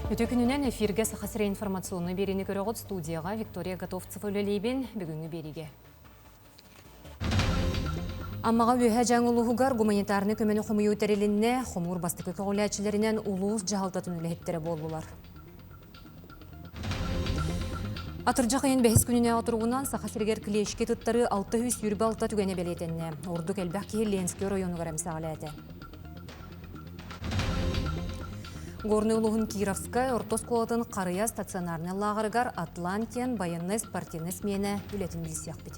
Үтүө күнүнэн эфиргэ Саха сирэ информационнай биэриини көрөҕүт студияҕа Виктория Готовцева үлэлиибин бүгүҥҥү биэриигэ. Аммаҕа Үөһээ Дьааҥы улууһугар гуманитарнай көмөнү хомуйуу тэрилиннэ, хомуур бастакы көҕүлээччилэринэн улуус дьаһалтатын үлэһиттэрэ буоллулар. Атырдьах ыйын бэһис күнүнээҕи туругунан Саха сиригэр клещки туттарыы 626 түгэнэ бэлиэтэннэ. Ордук элбэх киһи Ленскэй оройуонугар эмсэҕэлээтэ. Горнай улууһун Кировскай орто оскуолатын Харыйа стационарнай лааҕырыгар Атлантиан байыаннай спортивнай сменэ үлэтин билсиэхпит.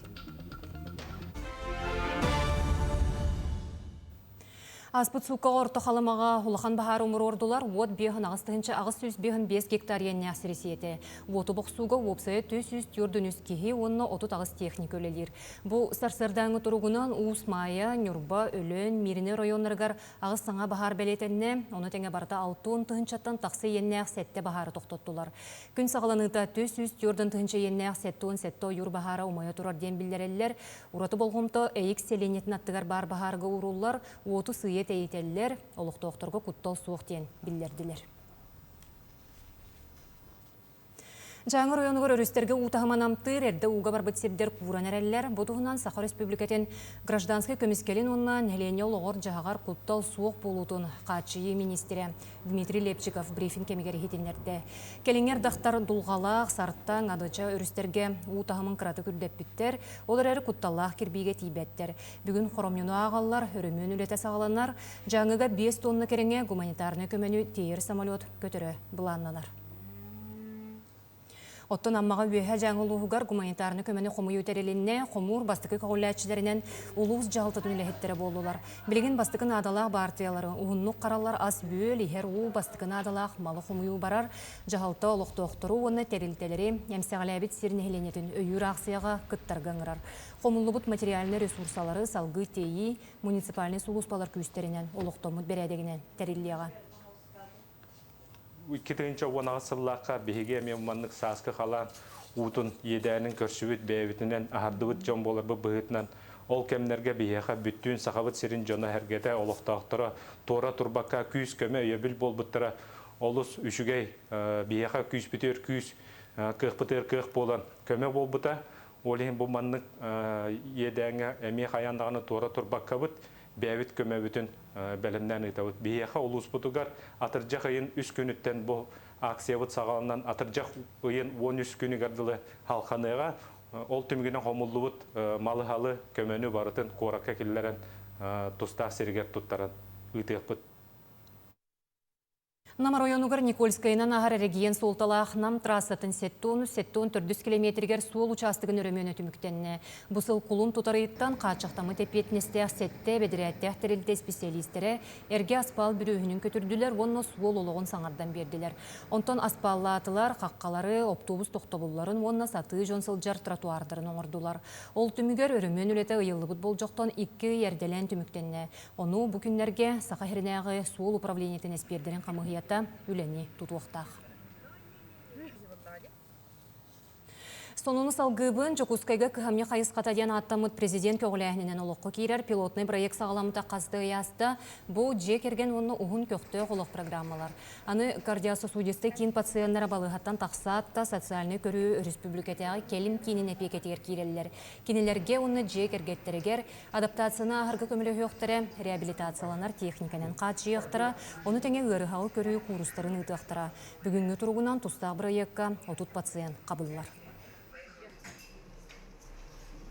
Ааспыт сууккаҕа Орто Халымаҕа улахан баһаар умуруордулар. Уот 58 805 гектар иэннээх сири сиэтэ. Уоту бохсууга уопсайа 443 киһи уонна 38 техника үлэлиир. Бу сарсыардааҥҥы туругунан Уус Маайа, Ньурба, Өлөөн, Мииринэй оройуоннарыгар аҕыс саҥа баһаар бэлиэтэннэ. Ону тэҥэ барыта 60 тыһыынчаттан тахса иэннээх сэттэ баһаары тохтоттулар. Күн саҕаланыыта 304 тыһыынча иэннээх 77 ойуур баһаара умайа турар диэн биллэрэллэр. Ураты болҕомто Эйик сэлиэнньэтин аттыгар баар баһаарга ууруллар, уоту сыыйа тэйитэллэр, олохтоохторго куттал суох диэн биллэрдилэр. Дьааҥы оройуонугар өрүстэргэ уу таһыма намтыыр, эрдэ ууга барбыт сирдэр кууран эрэллэр. Бу туһунан Саха Өрөспүүбүлүкэтин гражданскай көмүскэлин уонна нэһилиэнньэ олоҕор-дьаһаҕар куттал суох буолуутун хааччыйыы миниистирэ Дмитрий Лепчиков брифинг кэмигэр иһитиннэрдэ. Кэлиҥҥи ардахтар Дулҕалаах, Сартаҥ, Адыча өрүстэргэ уу таһымын кыратык үрдэппиттэр, ол эрээри кутталлаах кирбиигэ тиийбэттэр. Бүгүн хоромньуну ааҕаллар, өрөмүөн үлэтэ саҕаланар. Дьааҥыга 5 тонна кэриҥэ гуманитарнай көмөнү тиэйэр самолет көтөрө былааннанар. Оттон Аммаҕа Үөһээ Дьааҥы улууһугар гуманитарнай көмөнү хомуйуу тэрилиннэ. Хомуур бастакы көҕүлээччилэринэн улуус дьаһалтатын үлэһиттэрэ буоллулар. Билигин бастакы наадалаах баартыйалары уһуннук хараллар ас-үөл, иһэр уу бастакы наадалаах малы хомуйуу барар. Дьаһалта олохтоохтору уонна тэрилтэлэри эмсэҕэлээбит сир нэһилиэнньэтин өйүүр аахсыйаҕа кыттарга ыҥырар. Хомуллубут материальнай ресурсалары салгыы тиэйии муниципальнай сулууспалар күүстэринэн олохтоммут бэрээдэгинэн тэриллиэҕэ. 2018 сыллаахха биһиги эмиэ маннык сааскы халаан уутун иэдээнин көрсүбүт бэйэбитинэн аһардыбыт дьон буоларбыт быһыытынан ол кэмнэргэ биһиэхэ бүттүүн Сахабыт сирин дьоно-сэргэтэ, олохтоохторо туора турбакка күүс-көмө, өйөбүл буолбуттара олус үчүгэй, биһиэхэ күүспүтүгэр күүс, кыахпытыгар кыах буолан көмө буолбута. Ол иһин бу маннык иэдээҥҥэ эмиэ хайаан даҕаны туора турбаккабыт, бэйэбит көмөбүтүн бэлэмнээн ыытабыт. Биһиэхэ улууспутугар атырдьах ыйын үс күнүттэн бу акциябыт саҕаланан атырдьах ыйын 13 күнүгэр дылы халханыаҕа. Ол түмүгүнэн хомуллубут малы-халы көмөнү барытын куоракка киллэрэн тустаах сиригэр туттаран ыытыахпыт. Нам оройуонугар Никольскайынан аһар эрэгийиэн суолталаах Нам трассатын 73 километригэр суол учаастагын өрөмүөнэ түмүктэннэ. Бу сыл кулун тутар ыйыттан хааччахтаммыт эппиэтинэстээх сэттэ бэдэрээттээх тэрилтэ исписэлиистэрэ эргэ аспаал бүрүөһүнүн көтүрдүлэр уонна суол олоҕун саҥардан биэрдилэр. Онтон аспааллаатылар, хаххалары, оптуобус тохтобулларын уонна сатыы дьон сылдьар тротуардарын оҥордулар. Ол түмүгэр өрөмүөн үлэтэ ыйыллыбыт болдьохтон икки ый эрдэлээн түмүктэннэ. Ону бу күннэргэ Саха сиринээҕи суол управлениетын эспиэрдэрин хамыыһыйата үлэни тутуохтаах. Сонуну салгыыбын Дьокуускайга кыһамньы хайысхата диэн ааттаммыт президент көҕүлээһининэн олоххо киирэр пилотнай проект саҕаламмыта хас да ый ааста. Бу дьиэ кэргэн уонна уһун көхтөөх олох программалар. Аны кардиососудистай киин пациеннара балыыһаттан тахсаат да социальнай көрүү өрөспүүбүлүкэтээҕи кэлим киинин эпиэкэтигэр киирэллэр. Кинилэргэ уонна дьиэ кэргэттэригэр Адаптацияны ааһарга көмөлөһүөхтэрэ, реабилитацияланар техниканан хааччыйыахтара, ону тэҥэ ыарыһаҕы көрүү куурустарын ыытыахтара. Бүгүҥҥү туругунан тустаах бырайыакка 30 пациент хабыллар.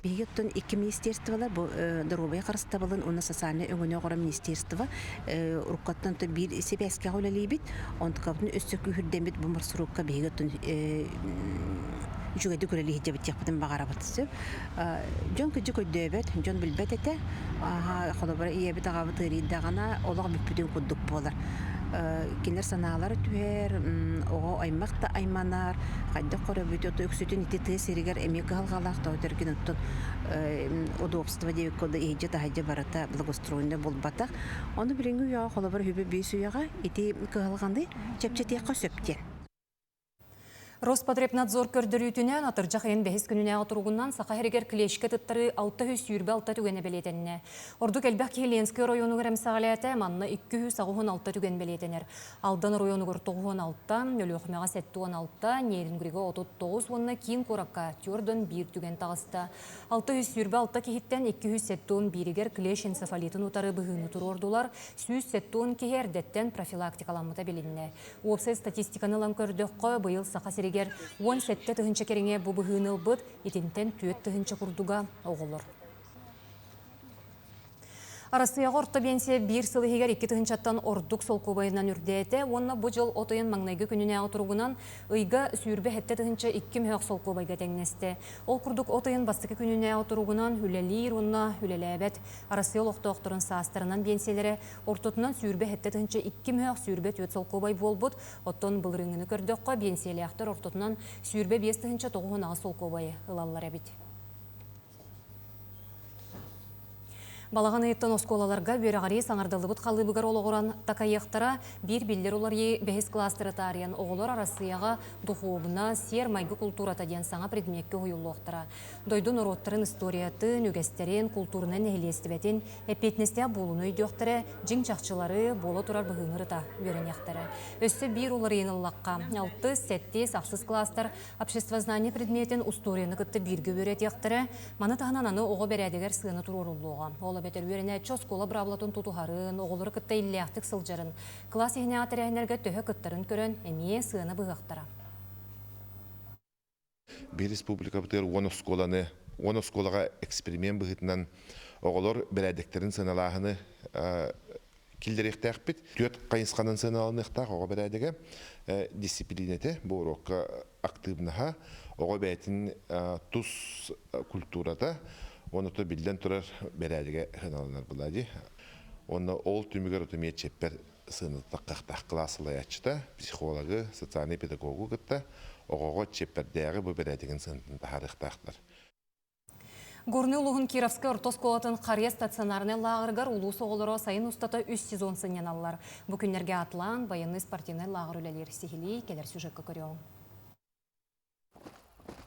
Биһиги оттон икки министерстволар бу доруобуйа харыстабылын уонна социальнай өҥөнү оҥорор министерство уруккаттан биир сибээскэҕэ үлэлиибит. Онтукабытын өссө күүһүрдэммит бу маршрукка биһиги оттон үчүгэйдик үлэлии сылдьабыт диэхпитин баҕарабыт. Дьон кырдьык өйдөөбөт, дьон билбэт этэ. Холобура, ийэбит аҕабыт ыарыйдаҕына олох бүппүтүн курдук буолар. Кинилэр санаалара түһэр, оҕо аймах да айманар, хайдах көрөбүт, ото үксүтүн ити тыа сиригэр эмиэ кыһалҕалаах тоҕо тэргин оттон удобство диэбиккэ да иһдьэ-таһдьа барыта благоустроеннай буолбатах. Ону билиҥҥи үйэҕэ холобура үһүбү биэс үйэҕэ ити кыһалҕаны чэпчэтиэххэ сөп диэн. Роспотребнадзор көрдөрүүтүнэн атырдьах ыйын бэһис күнүнээҕи туругунан Саха сиригэр клещкэ тыттарыы 626 түгэнэ бэлиэтэннэ. Ордук элбэх киһи Ленскэй оройуонугар эмсэҕэлээтэ, манна 286 түгэн бэлиэтэнэр. Алдан оройуонугар 96, Өлүөхүмэҕэ 76, Нерюнгрига 39 уонна киин куоракка 41 түгэн таҕыста. 626 киһиттэн 271-игэр клещ энцефалитын утары быһыыны туруордулар, 170 киһи эрдэттэн профилактикаламмыта билиннэ. Уопсай статистиканы ылан көрдөххө, быйыл Саха сиригэр 17 тыһыынча кэриҥэ бу быһыыны ылбыт, итинтэн 4 тыһыынча курдуга оҕолор. Арассыыйаҕа орто биэнсийэ биир сыл иһигэр 2 тыһыынчаттан ордук солкуобайынан үрдээтэ уонна бу дьыл от ыйын маҥнайгы күнүнээҕи туругунан ыйга 27 тыһыынча 2 мөһөөх солкуобайга тэҥнэстэ. Ол курдук от ыйын бастакы күнүнээҕи туругунан үлэлиир уонна үлэлээбэт Арассыыйа олохтоохторун саастарынан биэнсийэлэрэ ортотунан 27 тыһыынча 2 мөһөөх 24 солкуобай буолбут, оттон былырыыҥҥыны көрдөххө, биэнсийэлээхтэр ортотунан 25 тыһыынча 98 солкуобайы ылаллар эбит. Балаҕан ыйыттан оскуолаларга үөрэҕирии саҥардыллыбыт халыыбыгар олоҕуран такайыахтара биир биллэр уларыйыы бэһис кылаастары таарыйан оҕолор Арассыыйаҕа духуобуна, сиэр-майгы култуурата диэн саҥа предмеккэ уһуйуллуохтара. Дойду норуоттарын историятын, үгэстэрин, култуурунай нэһилиэстибэтин, эппиэтинэстээх буолууну өйдүөхтэрэ, дьиҥ чахчылары, буола турар быһыыны ырыта үөрэниэхтэрэ. Өссө биир уларыйыыны ыллахха, алтыс, сэттис, ахсыс кылаастар обществознание предметин устуоруйаны кытта бииргэ үөрэтиэхтэрэ. Маны таһынан аны оҕо бэрээдэгэр сыана туруоруллуоҕа. Ол эбэтэр үөрэнээччи оскуола быраабылатын тутуһарын, оҕолору кытта иллээхтик сылдьарын, кылаас иһинээҕи тэрээһиннэргэ төһө кыттарын көрөн эмиэ сыана быһыахтара. Биир республикабытыгар уон оскуоланы, уон оскуолаҕа эксперимент быһыытынан оҕолор бэрээдэктэрин сыаналааһыны киллэриэхтээхпит. Түөрт хайысханан сыаналаныахтаах оҕо бэрээдэгэ, дисциплинэтэ, бу уруокка актыыбынаһа, оҕо бэйэтин тус культурата, уонна биллэн турар бэрээдэгэ сыаналанар буолаа дии. Уонна ол түмүгэр отумиэ чиэппэр сыанатахтаах кылаас салайааччыта, психологы, социальнай педагогу кытта оҕоҕо чиэппэрдээҕи бу бэрээдэгин сыанатын таһаарыахтаахтар. Горнай улууһун Кировскай орто оскуолатын Харыйа стационарнай лааҕырыгар улуус оҕолоро сайын устата үс сезон сынньаналлар. Бу күннэргэ Атлант байыаннай спортивнай лааҕыр үлэлиир. Сиһилии кэлэр сюжекка көрүөҕүҥ.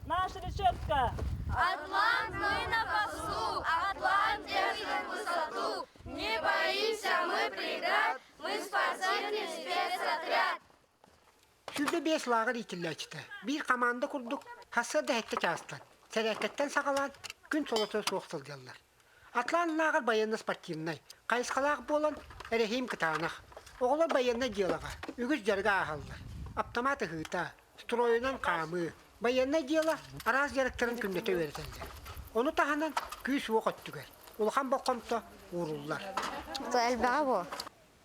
Наша речевка! Атлант, мы на посту! Атлант держит высоту! Не боимся мы преград, мы спортивный спецотряд! 25 лааҕыр иитиллээччитэ биир хамаанда курдук сарсыарда сэттэ чаастан, сэрээккэттэн саҕалаан күн солото суох сылдьаллар. Атлант лааҕыр байыаннай-спортивнай хайысхалаах буолан, эрэһиим кытаанах. Оҕолор байыаннай дьыалаҕа үгүс дьарыгы ааһаллар. Аптамаат ыһыыта, стройунан хаамыы, байыаннай дьыала араас дьарыктарын күннэтэ үөрэтэллэр. Ону таһынан күүс-уох өттүгэр улахан болҕомто ууруллар. Элбэҕэ буо.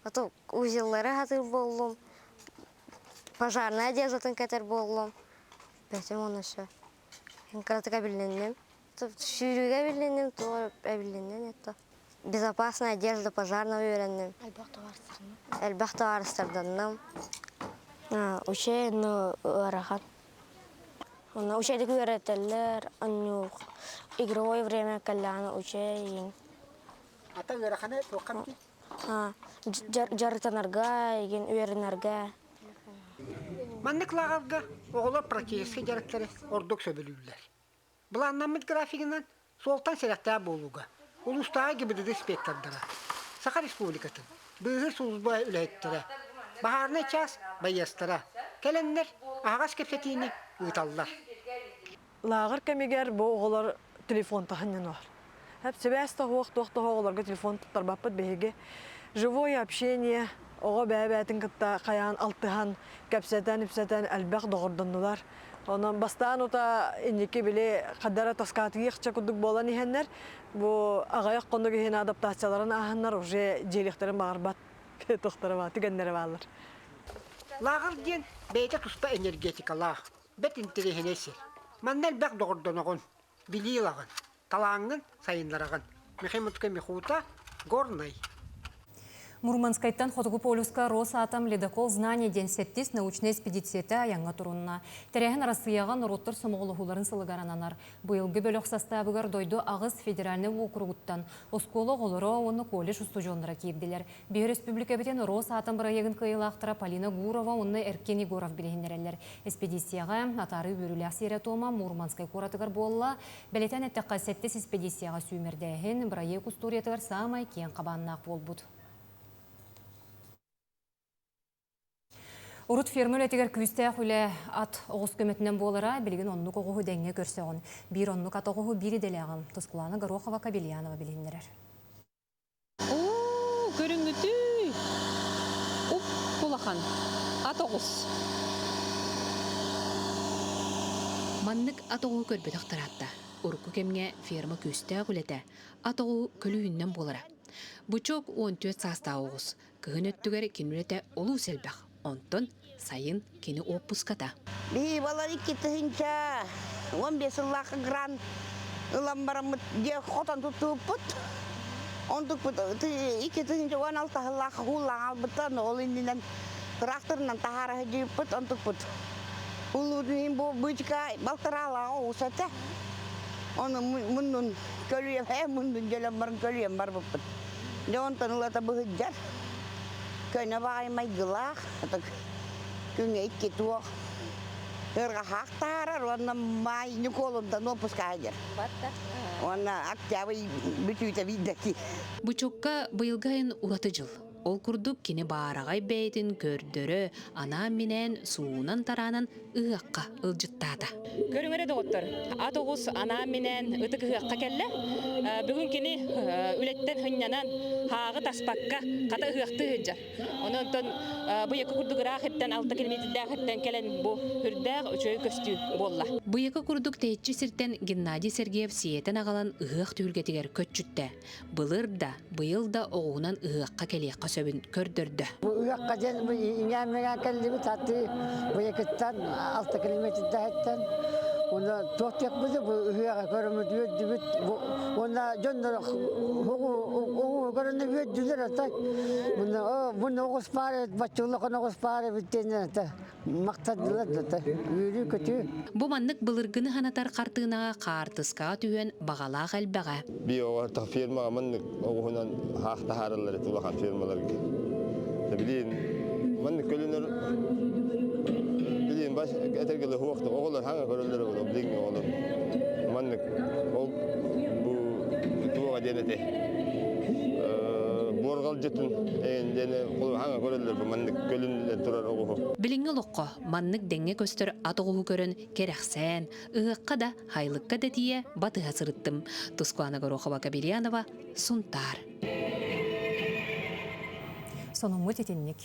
А узеллары хатыыр буоллум, пожарная одеждатын кэтэр буоллум. Бэтим оны все. Кыратык эбилинним. Сүүрүүгэ эбилинним, туох эбилиннин это. Безопасная одежда пожарного үөрэнним. Элбэх табаарыстарданным. Учей, ну, ыарахан. Онно учейдик үөрэтэллэр, анньуу игровой время кэллэҕинэ учей Ата ыарахана туохха эбитий? Дьарыктанарга, игин үөрэнэргэ. Маннык лааҕырга оҕолор практическай дьарыктары ордук сөбүлүүллэр. Былааннаммыт графигынан суолтан сэрэхтээх буолууга улуустааҕы ГИБДД инспектордара, Саха Республикатын быыһыыр сулууспа үлэһиттэрэ, баһаарынай чаас байыастара кэлэннэр аһаҕас кэпсэтиини ыыталлар. Лааҕыр кэмигэр бу оҕолор телефон таһынньанар. Сибээс тоһуох, туох тоһуох оҕолорго телефон туттарбаппыт биһиги. Живое общение, оҕо бэйэ-бэйэтин кытта хайаан алтыһан, кэпсэтэн-ипсэтэн элбэх доҕордоннулар. Онон бастаан ута инники били хадара тоскаатыйыахча курдук буолан иһэннэр, бу аҕыйах хонук иһин адаптацияларын ааһаннар уже дьиэлиэхтэрин баҕарбат тохторо баа, түгэннэрэ бааллар. Лааҕыр диэн бэйэтэ туспа энергетикалаах, бэрт интэриэһинэй сир. Манна элбэх доҕордоноҕун, билии ылаҕын, талааҥҥын сайыннараҕын. Михаил Михута, Горнай. Мурманскайтан Хотугу полюска Росатом ледокол знания диэн сэттис научнай экспедицията айаҥҥа турунна. Тэрээһин Арассыыйаҕа норуоттар сомоҕолоһууларын сылыгар ананар. Быйылгы бөлөх састаабыгар дойду аҕыс федеральнай уокуругуттан оскуола оҕолоро уонна колледж устудьуоннара киирдилэр. Биһи өрөспүүбүлүкэбитин Росатом бырайыагын кыайыылаахтара Полина Гурова уонна Эркин Егоров билиһиннэрэллэр. Экспедицияҕа атаарыы үөрүүлээх сиэрэ-туома Мурманскай куоратыгар буолла. Бэлиэтээн эттэххэ, сэттис экспедицияҕа сүүмэрдээһин бырайыак устуоруйатыгар саамай киэҥ хабааннаах буолбут. Урут ферма үлэтигэр күүстээх үлэ ат оҕус көмөтүнэн буолара, билигин оннук оҕуһу дэҥҥэ көрсөҕүн. Биир оннук ат оҕуһу биир идэлээҕим Тускулаана Горохова-Кабельянова билиһиннэрэр. Оо, көрүҥҥүтүй! Уп-улахан ат оҕус. Маннык ат оҕуһу көрбөтөх тараатта. Урукку кэмҥэ ферма күүстээх үлэтэ ат оҕуһу көлүһүннэн буолара. Бычок 14 саастаах оҕус. Кыһын өттүгэр кини үлэтэ олус элбэх. Онтон сайын кини уоппуската. Биһи балар 2015 сыллаахха грант ылан бараммыт дьиэ хотон туттубуппут. Онтукпут 2016 сыллаахха кууллаан албыттар, ол иннинэн тракторынан таһаара сылдьыбыппыт, онтукпут улуутун иһин бу быычка балтараалаах оҕус этэ. Ону муннун көлүйэм, ээ муннун дьөлөн баран көлүйэн барбыппыт. Дьэ онтон ылата быһыдьар. Көнө баҕайы майгылаах, күҥҥэ икки туох ырҕаһаах таһаарар уонна маай Ньукуолунтан уоппуска сылдьар. Уонна октябрь бүтүүтэ биирдэки. Бучукка быйылгы айын ураты дьыл. Ол курдук кини баараҕай бэйэтин көрдөрө, анаан-минээн суунан-тараанан ыһыахха ылдьыттаата. Көрүҥ эрэ доҕоттор, ат оҕус анаан-минээн ытык ыһыахха кэллэ. Бүгүн кини үлэттэн сынньанан, хааҕы таспакка, хата ыһыахтыы сылдьар. Онон онтон быйакы курдук ыраах иттэн, алта километрдээх иттэн кэлэн бу үрдээх үчүгэй көстүү буолла. Быйакы курдук тэйиччи сиртэн Геннадий Сергеев сиэтэн аҕалан ыһыах түһүлгэтигэр көччүттэ. Былыр да, быйыл да оҕуһунан ыһыахха кэлиэххэ сөбүн көрдөрдө. Бу ыһыахха диэн бу иҥээн-мэҥээн кэллибит аты Быйакыттан алта километрдаһыттан уонна туох диэхпит бу ыһыаҕы көрөммүт үөрдүбүт уонна дьоннор оҕу көрөннө үөрдүлэр ата мунна оҕус баар эбит бачча улахан оҕус баар эбит диэн ата махтаннылар да үөрүү-көтүү. Бу маннык былыргыны санатар хартыынаҕа хаартыскаҕа түһүөн баҕалаах элбэҕэ. Биир оҕо фермаҕа маннык оҕуһунан хаах таһаараллар этэ улахан фермаларга. Билиин маннык көлөнөр билиин бас этэргэлэ хуохта оҕолор хаҥа көрөллөр оҕолор билиҥҥи оҕолор маннык ол бу туоҕа диэн этэ буорҕалдьытын диэн хаҥа көрөллөр бу маннык көлүннэн турар оҕуһу. Билиҥҥи олоххо маннык дэҥҥэ көстөр ат оҕуһу көрөн кэрэхсээн, ыһыахха да, һайлыкка да тиийэ батыһа сырыттым. Тускуана Горохова-Кабельянова, Сунтаар. Сонуммут итинник.